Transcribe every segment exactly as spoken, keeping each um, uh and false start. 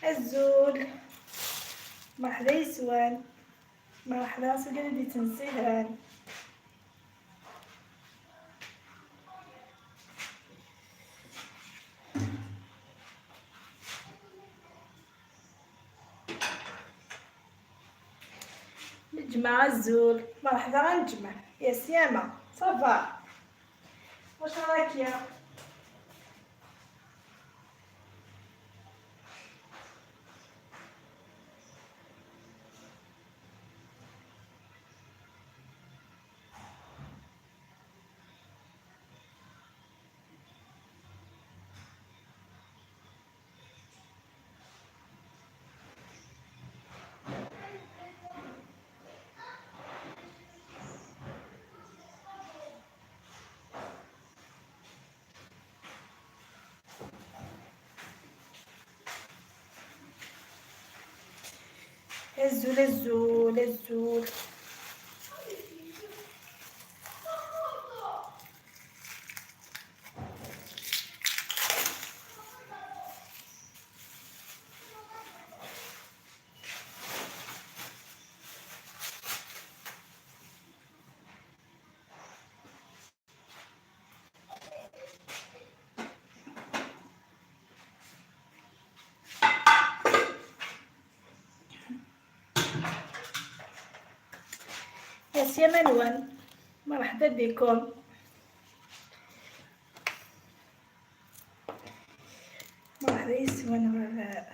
Azul. Merḥba yes-wen. Merḥba s wid i d-yettnesihen. Neǧmeɛ azul. Merḥba a Neǧmeɛ. Ya Siyama, ça va? Wacu raki? Azul, azul, azul. Yes, ya manwan. مرحبا بكم. مرحبا يسون ورا.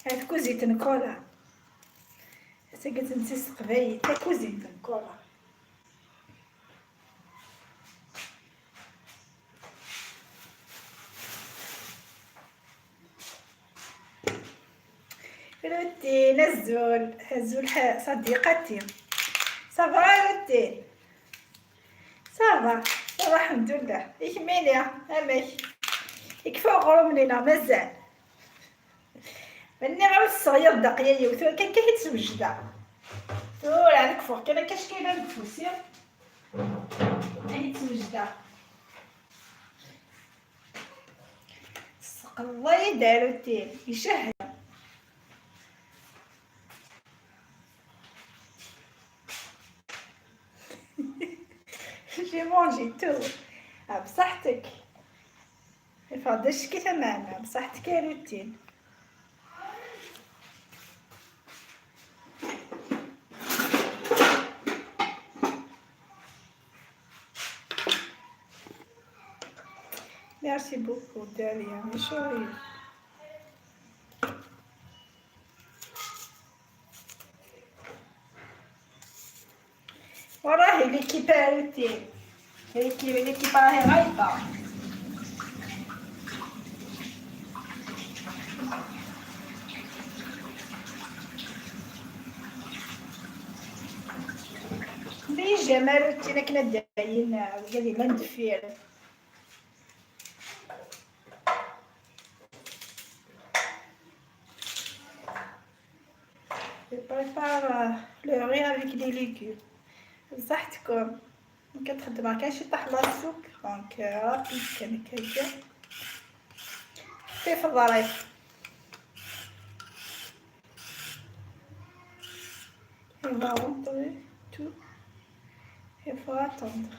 هاد كوزيت نكولا. هاد كوزيت نكولا. روتين، أزول، أزول ح-، صديقتي. صافا روتين؟ صافا، صافا الحمد لله. يكميني، أمك؟ يكفى غروم لينا، مازال. مني غير الصغير دقيقة، ثورة كان كي تسوجدا. ثورة عندك فوق، كان كاش كاينة نفوسي. هي تسوجدا. صدق الله يدار التين، يشهي. J'ai mangé tout. آه، بصحتك. فاضل شكي ثمانة، بصحتك يا روتين. Merci beaucoup, Dalia. Sorry. وراهي ليكيب روتين. ليكيب، ليكيب راهي غايطة. لي جمال روتين كنا دايرين، وقاعدين لا ندفير. Je prépare, euh, le riz avec des légumes. بصحتكم. كتخدم، ما كانش يطيح la soupe، donc، euh, rapide كان هكاكا. في، في الظريف. Il va rentrer tout. Il faut attendre.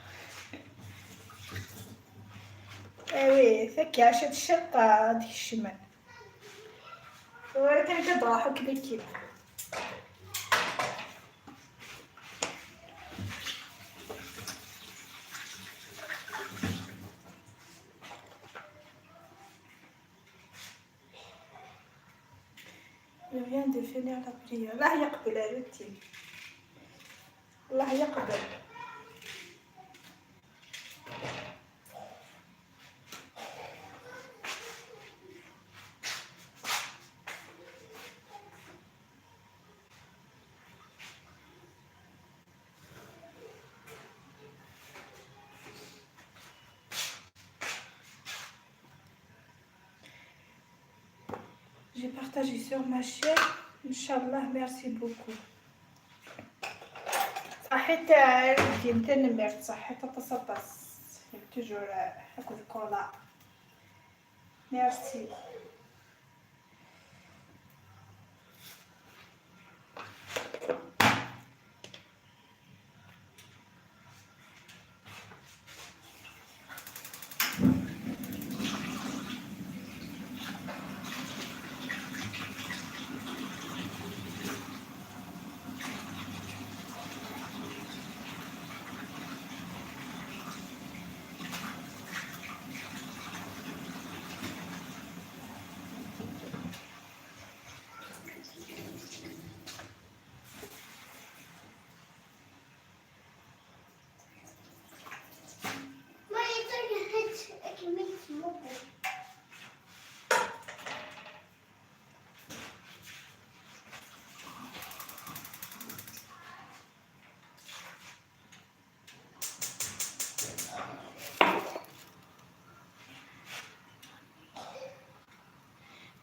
Eh oui, c'est caché de chat, des chemins. ولكن كضحك ليكي. Je viens de finir la prière. الله يقبل يا بنتي. الله يقبل. J'ai partagé sur ma chaîne. إن شاء الله, merci beaucoup. صحيت، آه، روتين، تنميرت، صحيت، أطاس، أطاس. Toujours، آه، هاكو كولا. Merci.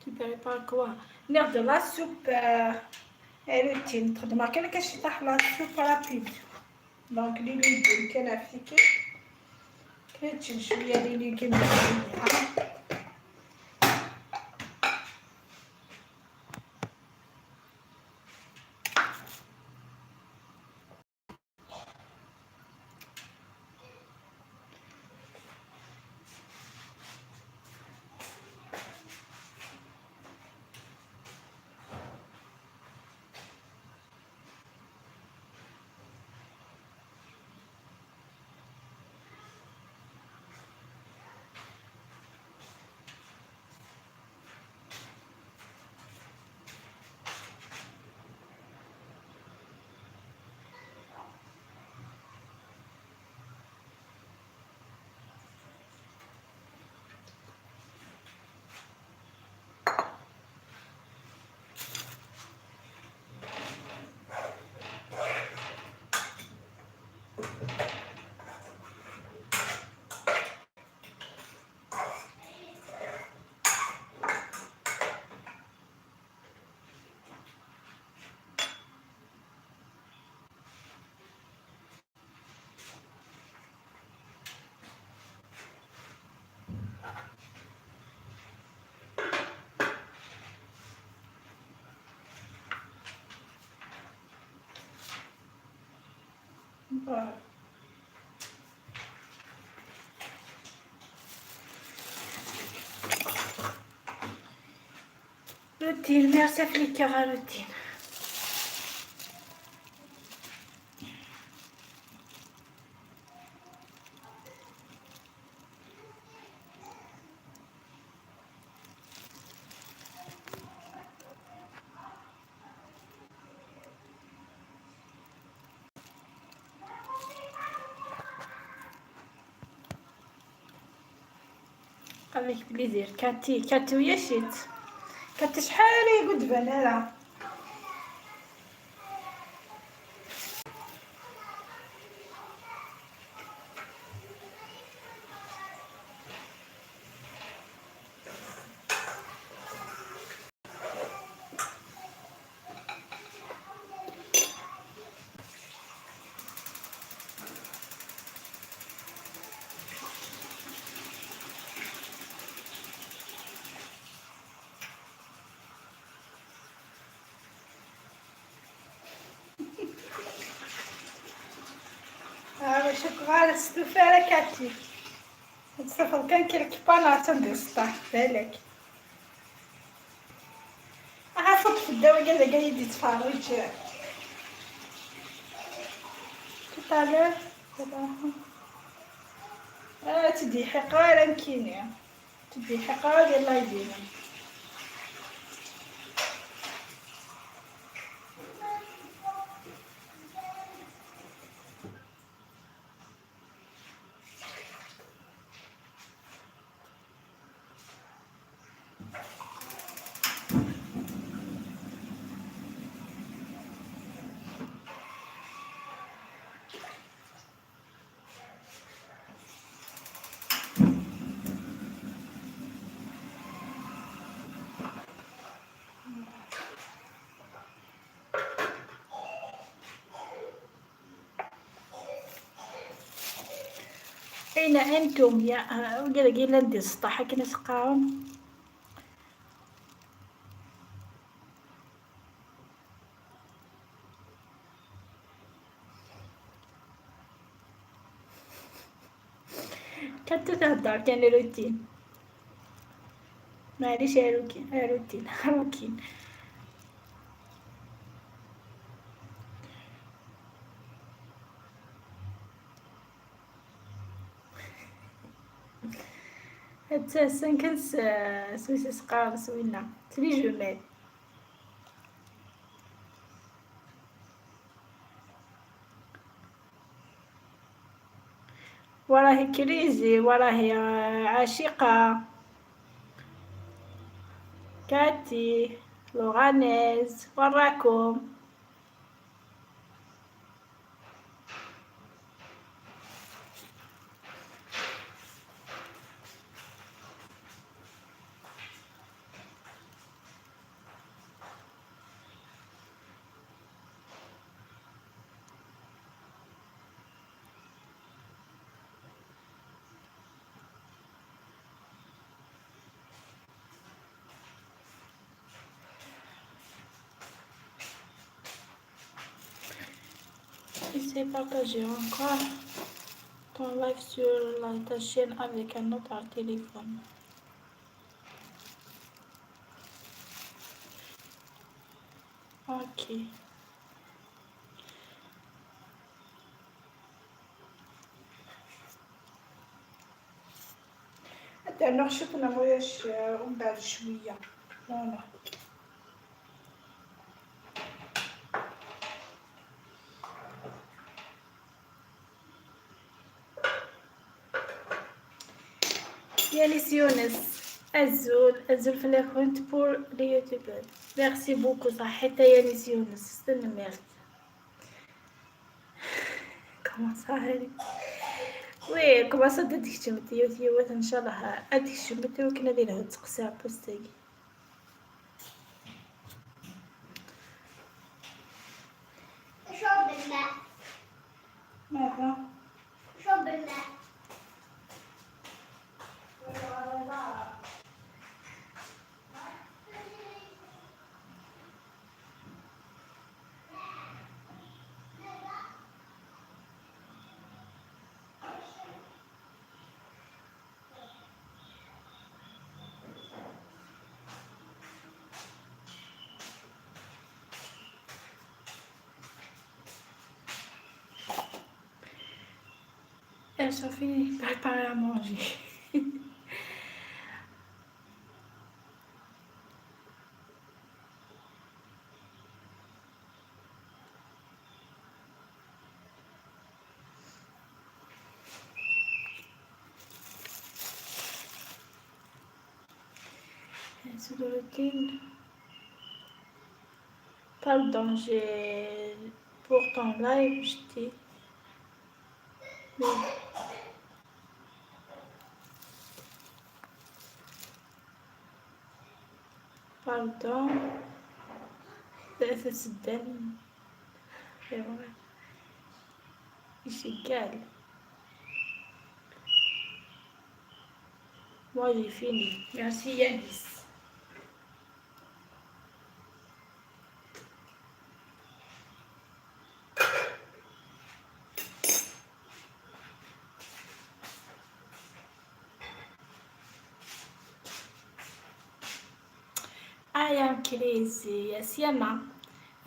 Tu prépares quoi? Nniɣ-d la soupe, euh, routine. Txedmeɣ kan akka ciṭaḥ la soupe rapide. Donc, les légumes كان في كيف. كنت شوية les légumes. Routine, merci Africa, routine. Avec plaisir. Cathy, Cathy, ويا شيت. Cathy شحال يقول تبان لها. آه، شكرا على الستوفة، راه كاتي. تستفد كان كيلك بانات ندير السطاح، بالك. ها صوت في الدواء قال لك قاعد يتفرج. Tout à l'heure. آه، تدي حقارة نكيني. تدي حقارة، يلا يدينا. أين أنتم يا، آه، وقال لك إلا ندير السطاح، كنا سقاهم. Katu thedder kan routine. Maɛlic, a routine, a routine, a routine. Atta ass-a kan s, s wis isqar s winna. Tli jumelles. وراهي كريزي، وراهي عاشقة. كاتي، لوغانيز، وراكم؟ Essaye partager encore ton live sur la, ta chaîne avec un autre téléphone. Ok. Ad rnuɣ ciṭ n rruyac, euh, umbeɛd cwiya. Voilà. Yanis Younes, azul, azul fell-akent pour les youtubeurs. Merci beaucoup, ṣaḥḥit a Yanis Younes, tanemmirt. Commence à aller. Oui, commence ad d-tkecmet yiwet yiwet, ncallah ad tkecmet i wakken ad ilhu tteqsi ɣef post-agi. Acu d lmeɛ? Merra. Acu d lmeɛ? Elles sont finies de préparer à manger. C'est le routine. Pardon, j'ai pour ton live, je t'ai. Pardon. Tlata seddan. Iceggal. Moi, j'ai fini. Merci, Yanis. I am crazy. Yes, Yama.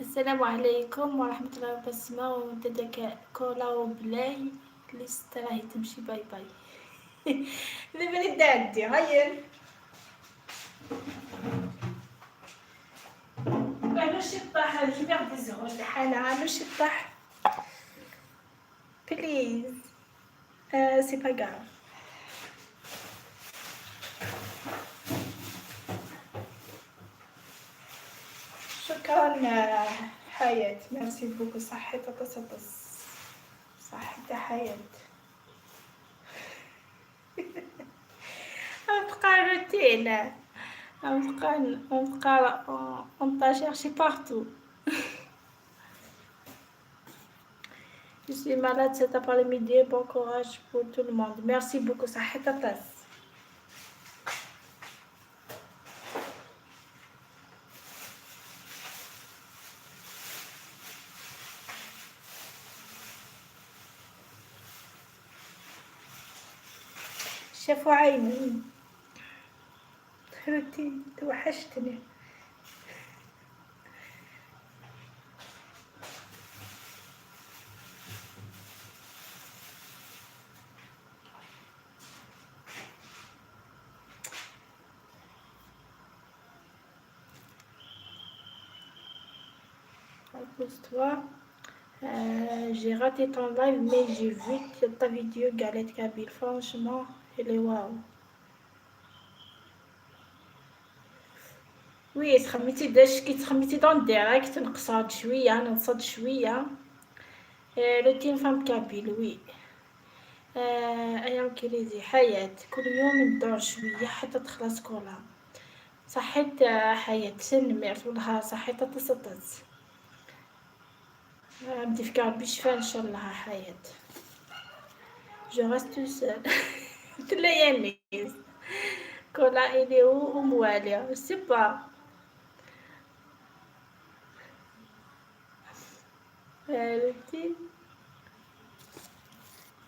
السلام عليكم ورحمة الله وبركاته. ومددك كولا وبلاي ليست راهي تمشي. باي باي. نبني دادي، هيا. أنا شي طاح، كيما غادي زهور الحالة، أنا شي طاح. Please. Euh, c'est pas grave. شكرا، آه، حياة. Merci beaucoup. صحيت أطس أطس. صحيت حياة. غنبقى روتين. غنبقى، غنبقى on, on t'a cherché partout. Je suis malade cet après-midi. Bon courage pour tout le monde. Merci beaucoup. صحيت أطس. شافوا عيني. روتين، توحشتني. Repose-toi. Euh, j'ai raté ton live, mais j'ai vu ta vidéo Galette Kabyle. Franchement, elle est waouh. Oui, تخميتي داش كي تخميتي dans direct، نقصرد شوية، ننصد شوية. آه، روتين فام كابيل، oui. آه، أيام كريزي حياة، كل يوم ندور شوية حتى تخلص كولا. صحيت، آه، حياة، سن ميرت والله صحيت تصدت. آه، بدي فكرة ربي شفاء إن شاء الله حياة. Je reste tout seul. تلا يانيس. كولا إلي هو أم والي. Je sais pas. آه، روتين.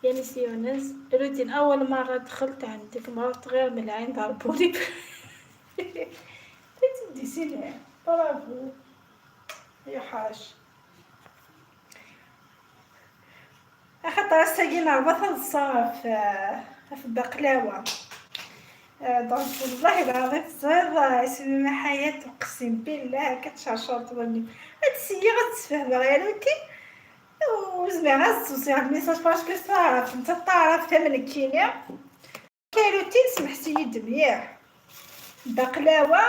يانيس يونس. روتين، أول مرة دخلت عندك مرات غير من العين ضربوني. تديسيني. Bravo. يا حاج. أخاطر الساقي نهبط نصرف في، في البقلاوة. آه، donc والله العظيم تزيد، آه، اسمي ما حياة، أقسم بالله كتشرشر تولي. هاد السيئة غتسفه بغير أوتي. وزمي غا السوسي، هاد الميساج parce que صافي، انت تعرف ثمن كينيا. كايروتين، سمحتيني مليح. بقلاوة،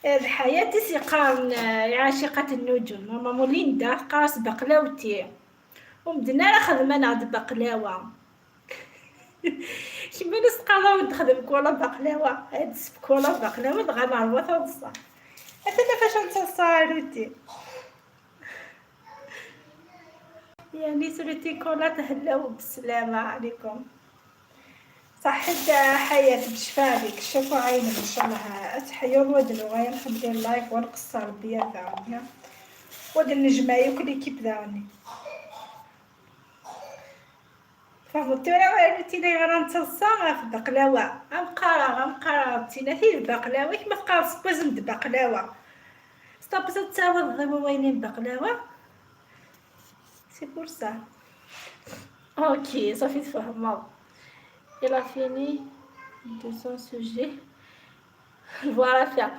آه، الحياة تيسيقارن، آه، عاشقة النجوم. ماما موليندا قاس بقلاوتي. ومدنا راه خدمنا د بقلاوة. كيما نسقى الله ونخدم كولا بقلاوة. هاد السب كولا بقلاوة، دغا نعرفها وصح. أتنا فاش نتصارتي. يعني سرتي كولا، تهلاو بالسلامة عليكم. صحيت حياة، بالشفاء عليك، شافوا عيني إن شاء الله. أتحيوا الواد الغاية، نخلي اللايف ونقصر بيا داوني. واد النجمة ياك ليكيب داوني. فهمتي ولا والو؟ تينا غير نتصل في البقلاوة. غنقرا، غنقرا. تينا في البقلاوة، كيما تقرا سبوزن د بقلاوة. سطابزة تساوي الضيوة وينين بقلاوة. C'est pour ça. اوكي، صافي تفهموا. Il a fini de son sujet. Voilà ça.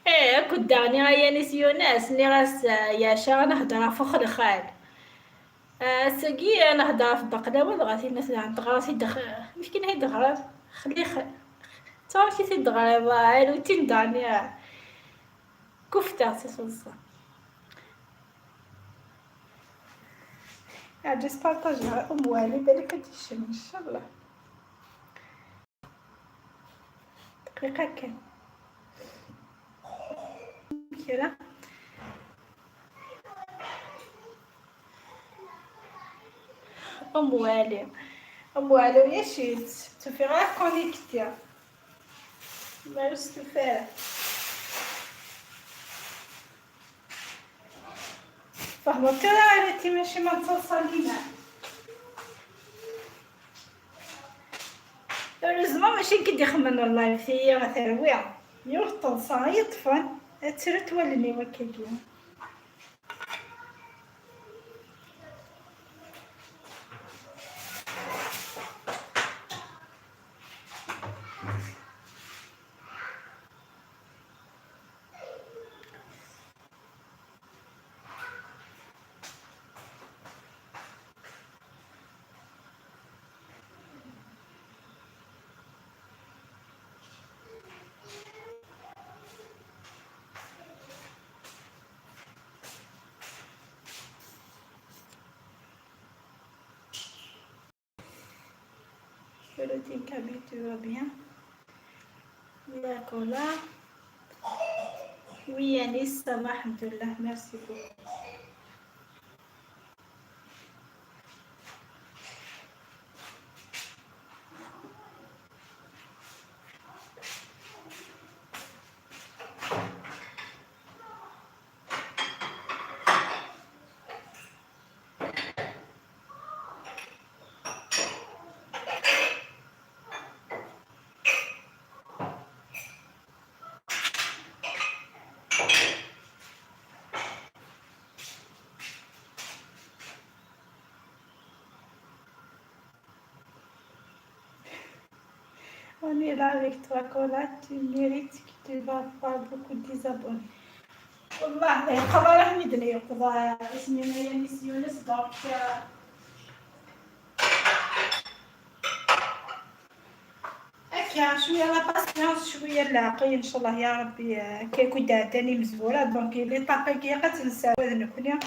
ايه، كنت داغني غياني سيوناس، ني راس ياشا نهضر فوق الخال. آه، ساقي نهضر في بقلاوة، دغا في الناس عند غراسي دخ-، مسكين هي دغرا. خلي خ-، تا كي تدغرا، عالو تندعني. كفتة، c'est ça. عاد سبارطاج مع أم والي، بالك غادي يشم إن شاء الله. دقيقة كان. كده. أم والي. أم والي ويا شيت. تشوفي غير كونيكتي. ما يستفاد. فهمتي راه انتي ماشي ما تصلصلي معاه. Heureusement ماشي كي يخمن اللايف، هي غتروي. يوم الطلصة هي طفن، تسرت ولني وكيكي. Routine Kabyle, tu vas bien? D'accord, là. Oui, Yanis, ça va, alhamdoulilah, merci beaucoup. Samira, avec trois colas, tu mérites que tu vas avoir beaucoup d'abonnés. والله يقضى راه مدني يقضى اسمي ميانيس يونس donc. هكا شويه la patience، شويه العقل ان شاء الله يا ربي. هكا يكون عداني مزوره donc لي طابا كي قتنسى هذا نكوني.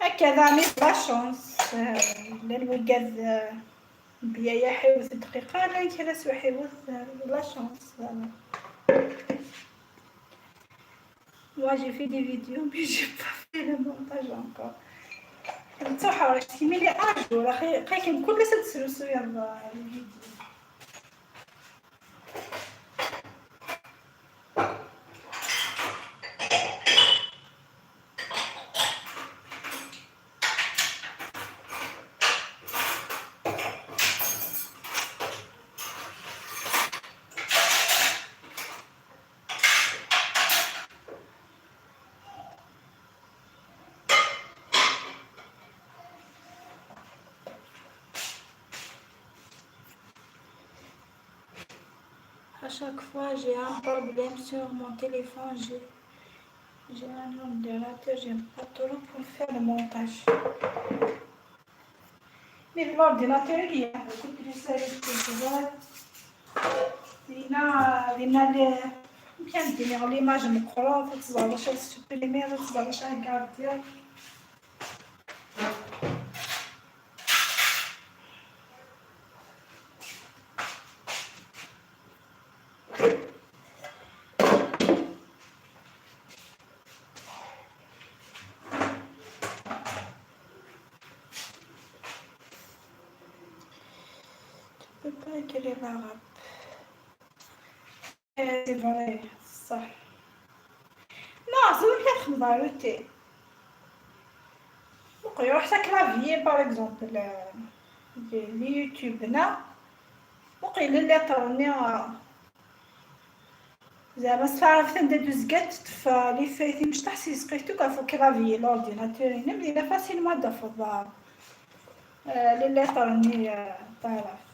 هكذا عميت la chance. آه، لا الوقاد، آه، بيا يا حيوث الدقيقة، لا كلاس وحيوث، آه، la chance، آه. Moi, j'ai fait des vidéos, mais j'ai pas fait le montage encore. نتوحى راه شتي ملي اجور اخي، قايكم كل سنة تسلسل يا الفيديو. À chaque fois, j'ai un problème sur mon téléphone. J'ai, j'ai un ordinateur, j'aime pas trop pour faire le montage. Mais l'ordinateur, il y a beaucoup de services que je vois. Il y a, il y a les, bien dire, l'image مقرا, تتزعل شي supprimer, تتزعل شي garder. Tu peux pas écrire l'arabe. C'est vrai, صح. Non, c'est vrai كتخدم ضروري. مقري روح حتى clavier par exemple. لي يوتيوب هنا. مقري لي ليطر ني. زعما صافي عرفت انت دوز كات تطفى لي فايتي مش تحسي سقيتو كافو clavier l'ordinateur هنا بدينا facilement دفض. آه، لي ليطر ني، آه، تعرف.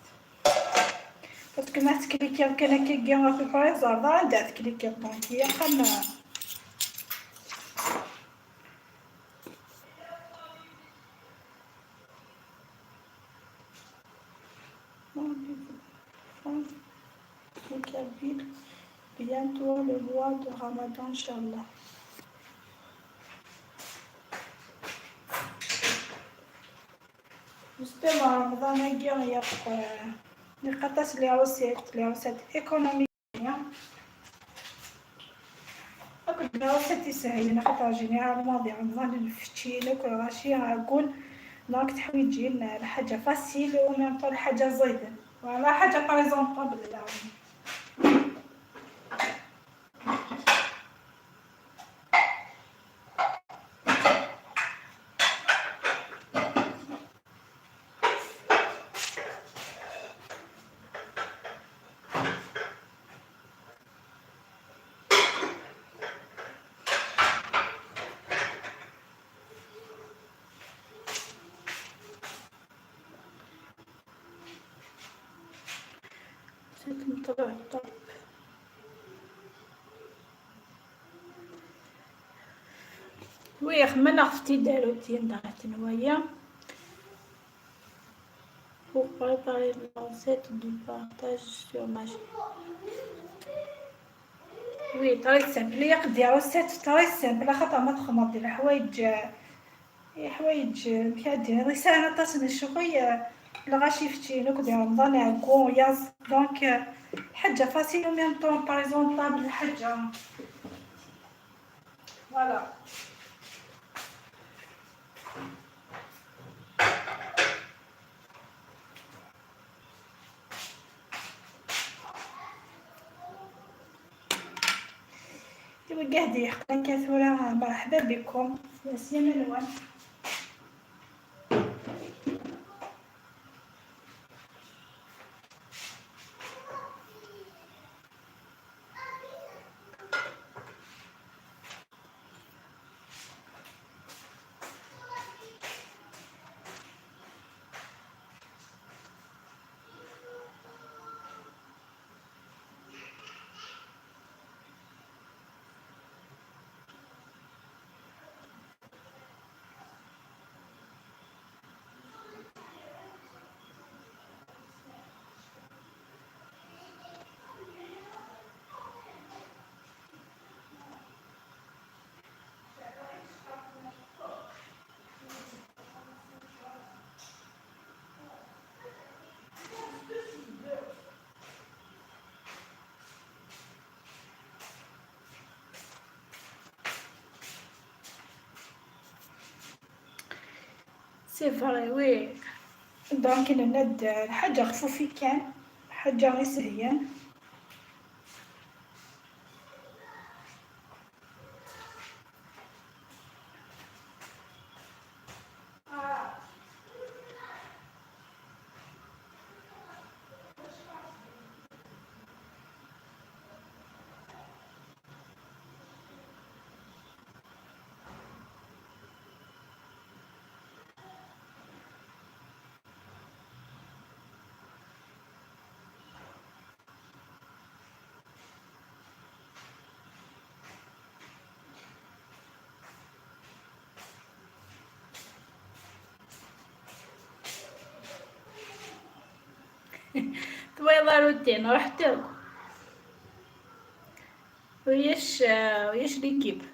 Parce que ما تكليكي كان كي جيم في البريزر، ضا عندها تكليكي donc هي خما. Mon Dieu, mon Dieu. Bientôt le mois de Ramadan, Inch'Allah. Justement, Ramadan-agi, il y a, euh, il y a les recettes, les recettes économiques. Akked les recettes isehlen, axaṭer généralement di Remḍan nfečči akk lɣaci ɛeggun, donc teḥwiǧin lḥaǧa facile u en même temps lḥaǧa ẓiden. Voilà, ḥaǧa présentable daɣen. نسيت نطلع الطرف. Oui, خمنا ختي داروتين دارت نوايا. Pour préparer la recette de partage sur ma chaîne. Oui, très simple. يا قدي recette très simple، خاطر ما تخمر دير الحوايج. إيه، حوايج مكادين. هذه ساهلة، طاسن الشوكي، آه، الغاشي فتين، وكذا رمضان عكو ياز. Donc، آه، حاجة facile، même temps présentable، حاجة. Voilà. ايوا كاع دي حقا كثورة، مرحبا بكم. يا سيما نوال. C'est vrai, oui. Donc, nenna-d lḥaǧa xfufi kan, lḥaǧa isehlen. Twayeḍ arutin, ruḥt akk. Ulac, ulac l'équipe.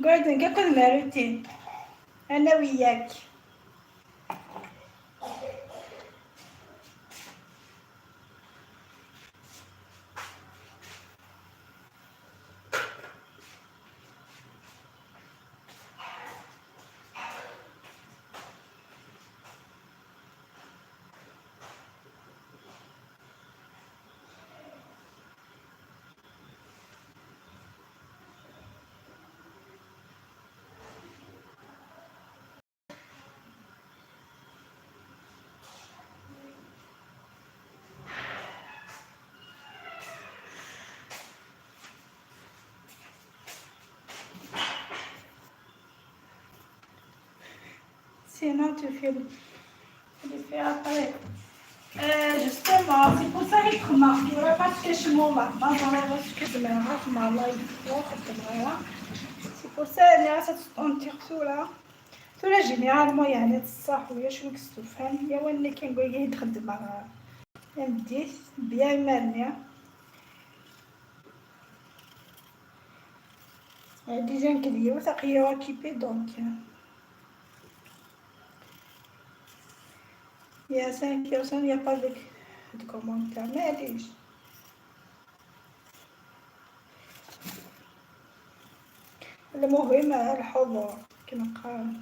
Gordon, akked Marutin. Ana wiyak. Sinon, tu filmes. Tu fais après. Euh, justement, c'est pour ça que je remarque, il y aura pas ce que je m'en vais. Moi, j'en ai reçu que de mes rêves, mais là, il faut que de mes rêves. C'est pour ça, il y a cette tonture tout là. Tura généralement يعني تصح ويا شوية كستوفان يا وين كان قوي يدخل دماغ. فهمتي؟ بيان مالني. Déjà نكد يوثق هي occupée donc. Il y a cinq personnes, il y a pas de, de commentaires. معليش. المهم الحضور كما قال.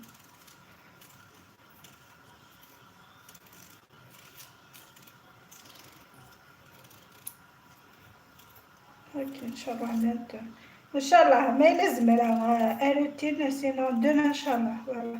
Ok, إن شاء الله نبدأ. إن شاء الله ما يلزم لا روتين، sinon demain إن شاء الله. Voilà.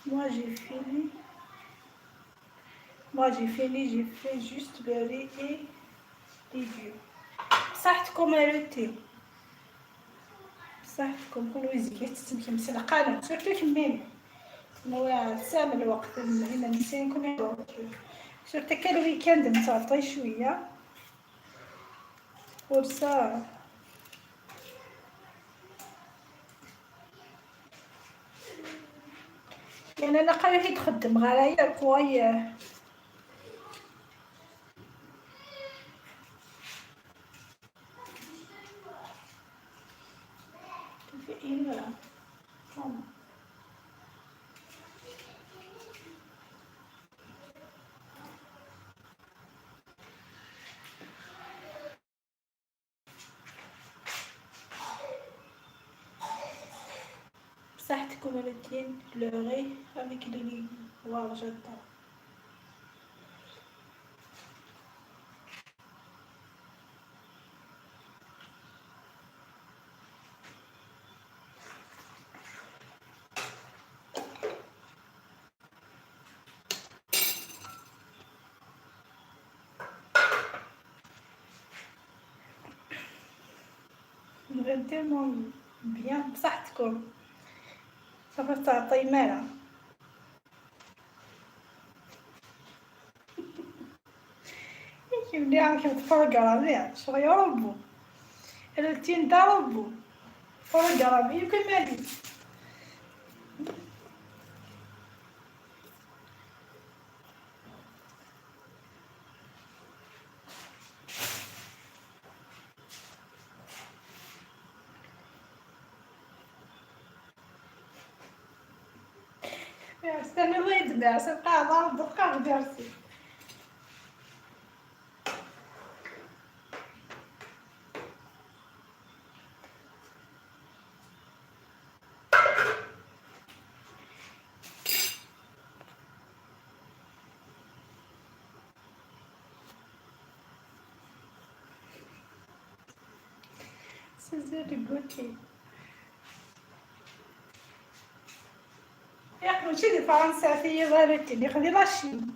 Moi, j'ai fini. Moi, j'ai fini, j'ai fait juste le riz et les légumes. بصحتكم يا روتي. بصحتكم، كل وزيك تتمكن مسلقانة، surtout كمين. نوا سام الوقت، هنا نسينكم الوقت. Surtout كل week-end نتعطي شوية. فرصة. يعني أنا قريت تخدم غير كوي. بصحتكم الاتنين، le riz avec les légumes. Waouh, j'adore. Tellement bien, بصحتكم. صافي، تعطي مالا. كيف اللي راك تفرج على شغل يا ربو. الروتين تاع ربو. تفرج على يمكن ما دي. استنى الله يدمع، سنقع ضرب دقة غديرتي. سيزير بوتي. ياك ماشي دي فرنسا في غير تيني خدي لاشين.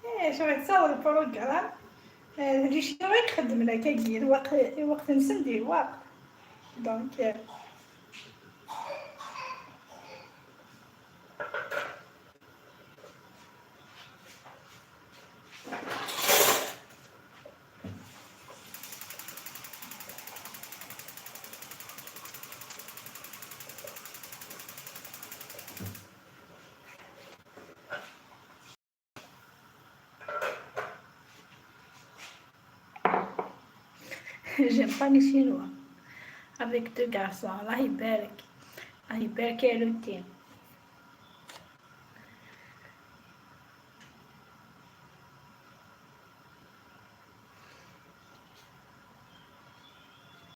ايه، شوفي، تصور البروغرام. آه، لي شنو يخدم لك اكيد وقت، وقت نسن دي وقت. دونك، آه، J'aime pas les Chinois. Avec deux garçons, الله يبارك. الله يبارك يا لوتي.